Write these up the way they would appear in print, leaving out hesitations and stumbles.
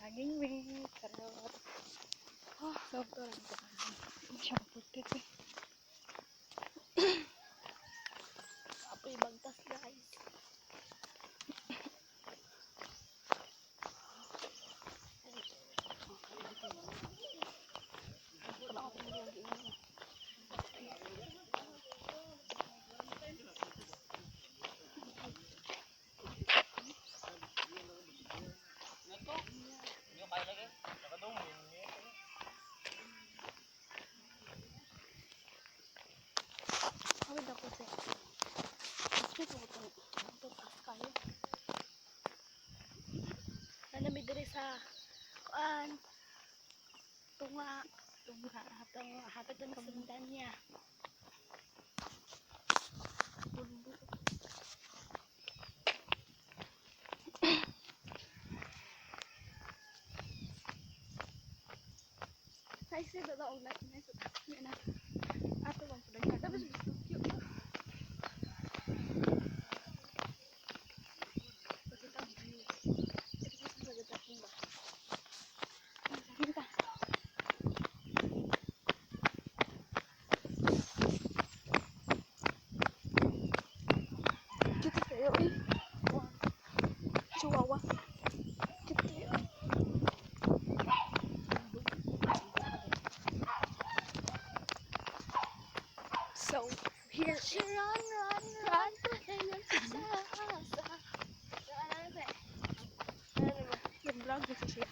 Saging me. Charot. Oh, Sobrang siya maputit eh. Apoy bagtas, guys. Wala ko tingin. Awid ako sa. Mas ko ito. Ito taas kayo. Nanami diri sa kuan. Tunga. Tunga. Tunga. Hapit na sa Mundanya. Pundo. Nice na daw na. Nice na. Ato bang pudang. Tapos gusto cute. Pakita ang view. Ito sa pagdating ba? Saging ta. Cute kayo eh. Chihuahua. Cute kayo. So, here She run, run, run. Sa, sa. Ano ba? Ano ba? Yung vlog sa siya.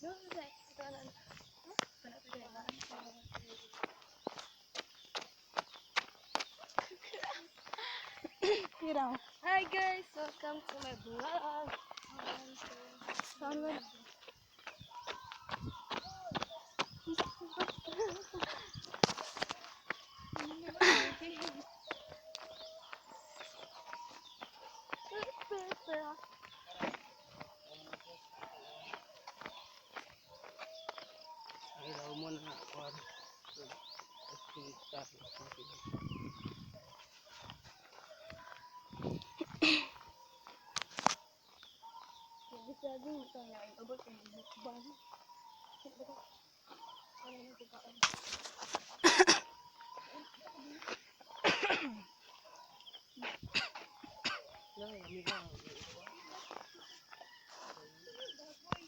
No, ba? Ito ano? Wala pa dyan. Here. Hi guys, welcome to my vlog. Saan ba? Ay, daw mo na kuan. Pinta. Bisaging ito niya ay abot ang mukbang. Ano yung pagkain? Na, kami ba?